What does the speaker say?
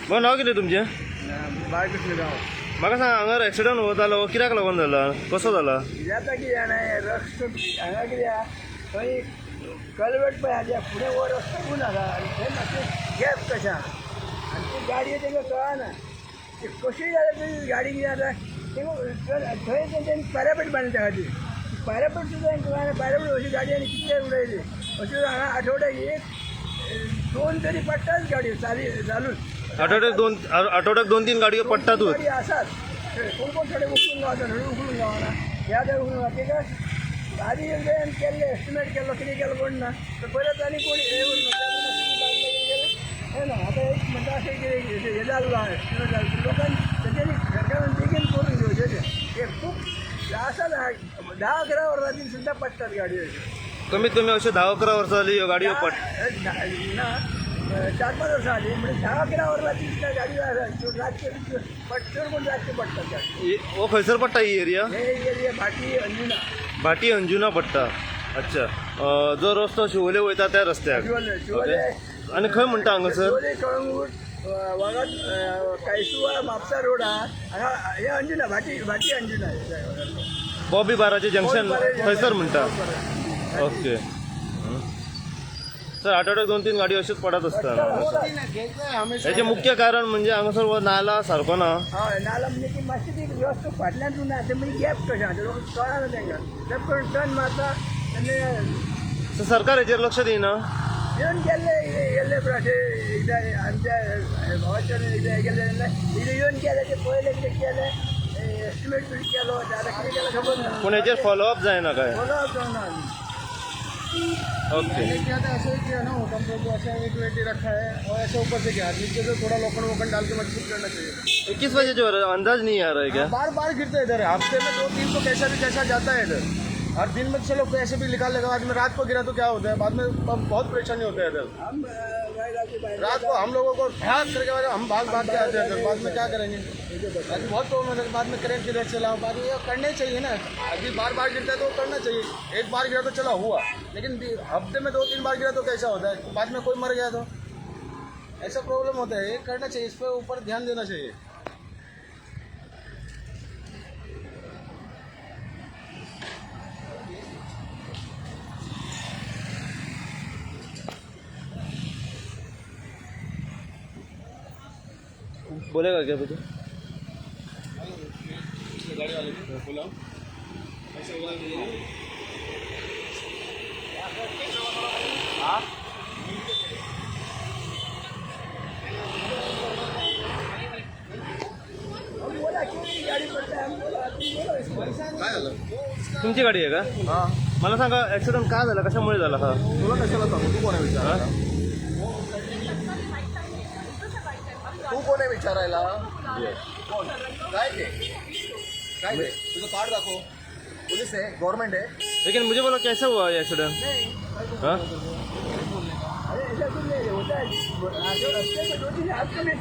बरं, नाव कितें तुमचें? बाळकृष्ण गांव. म्हाका सांग, हांगार एक्सिडंट हो जालो, हो कित्याक लागून जाला, कसो जाला? जाता कितें जाणा, हे रस्तो हांगा कितें आहा, थंय कलवट पळय आहा, फुडें हो रस्तो गुण आसा आनी थंय मातशें गॅप कशें आहा आनी ती गाडी तांकां कळना ती कशी जाल्यार ती गाडी कितें जाता, तांकां थंय तेंच्यांनी पॅरापेट बांदले त्या खातीर. पॅरापेट सुद्दां तांकां कळना. पॅरापेट अशी गाडी आनी कितले उडयली अशी हांगा आठवड्याक एक दोन तरी पडटाच गाडयो चाली चालूच. आठवड्याक दोन तीन गाडयो पडटातूच. गाडी आसात. कोण कोण थोडे उखलून गावता, थोडे उखलून गावना. ह्या थंय उखलून गावता. तेका आदी एकदां केल्लें एस्टिमेट केल्लो, कितें केलो कोण ना. तर परत आनी कोण हे उरलो, बांदलें कितें केलें हें ना. आतां एक म्हणटा अशें कितें हें जाल्लो आहा, एस्टिमेट जालो लोकांनी तेंच्यांनी सरकारान बेगीन करून घेवचें तें. हे खूब आसात, 10-11 वर्सांनी सुद्दां पडटात गाडयो अश्यो. कमीत कमी अश्यो 10-11 वर्सां जाली ह्यो गाडयो पड ना, 4-5 वर्सां जाली म्हणजे 10-11 वर्सांची सुद्दां गाडयो आसात. रातचे चड करून रातचे पडटात गाडी. हो खंयसर पडटा ही एरिया? हे एरिया भाटी अंजुना. भाटी अंजुना पडटा. अच्छा, जो रस्तो शिवोले वयता त्या रस्त्याक? शिवोले, शिवोले. आनी खंय म्हणटा हांगासर? शिवोले, कळंगूट, वागात, कायसुवा, म्हापसा रोड आहा हांगा. हे अंजुना, भाटी, भाटी अंजुना. बॉबी बाराचे जंक्शन थंयसर म्हणटा. ओके सर, आठवड्याक दोन तीन गाडयो अश्योच पडत आसता. हेचें मुख्य कारण म्हणजे हांगासर हो नाला सारको ना. हय, नाला म्हणजे ती मातशी ती रस्तो फाटल्यान ना, ते म्हणजे गॅप कशें आहा, ते लोक कळना तांकां. गॅप करून टर्न मारता आनी सो सरकार हेचेर लक्ष दिना. येवन गेल्ले गेल्ले अशें एकदां आमच्या भावाच्या एकदां गेल्ले तेन्ना एकदां येवन गेले, ते पळयले कितें केलें, एस्टिमेट बी केलो, ते आतां कितें केलें खबर ना. पूण हेचेर फॉलोअप जायना काय? फॉलोअप जावना. ओके. पहले क्या था, ऐसे ही किया ना, हुकम को ऐसे एक वेटी रखा है और ऐसे ऊपर से गया, नीचे से थोड़ा लोखंड वोखंड डाल के मजबूत करना चाहिए. किस वजह से हो रहा है, अंदाज नहीं आ रहा है क्या? बार बार गिरते हैं इधर. हफ्ते में 2-3 तो कैसा भी कैसा जाता है इधर. और दिन में चलो कैसे भी निकाल लेगा आदमी, रात को गिरा तो क्या होता है, बाद में बहुत परेशानी होता है इधर. हम रात को हम लोगों को भाग करके हम भाग भाग के आते हैं इधर. बाद में क्या करेंगे, अभी बहुत प्रॉब्लम है. बाद में करेंट किधर चलाओ, बाद में ये करने चाहिए ना. अभी बार बार गिरता है तो करना चाहिए. एक बार गिरा तो चला हुआ, लेकिन हफ्ते में 2-3 बार गिरा तो कैसा होता है, बाद में कोई मर गया तो ऐसा प्रॉब्लम होता है. ये करना चाहिए, इस पर ऊपर ध्यान देना चाहिए. बोलेगा क्या तुझे? गाड़ी वाले को बोला, ऐसा हुआ. हम बोला क्यों नहीं गाडी पडता है, हम बोला, तुम बोलो इसको. काय झालं? तुमची गाडी आहे का? हा. मला सांगा, ऍक्सिडेंट का झाला, कशामुळे झाला हा? तुला कशाला सांगू? तू कोण आहे विचारायला? तू कोण आहे विचारायला? कोण काय ते, काय ते तुझं कार्ड दाखव. पोलीस आहे, गव्हर्नमेंट आहे. लेकिन मुझे बोलो, कैसे हुआ ये एक्सीडेंट? हाँ. अरे, ऐसा कुछ नहीं होता है, रस्ते पे 2-3 हाथ में.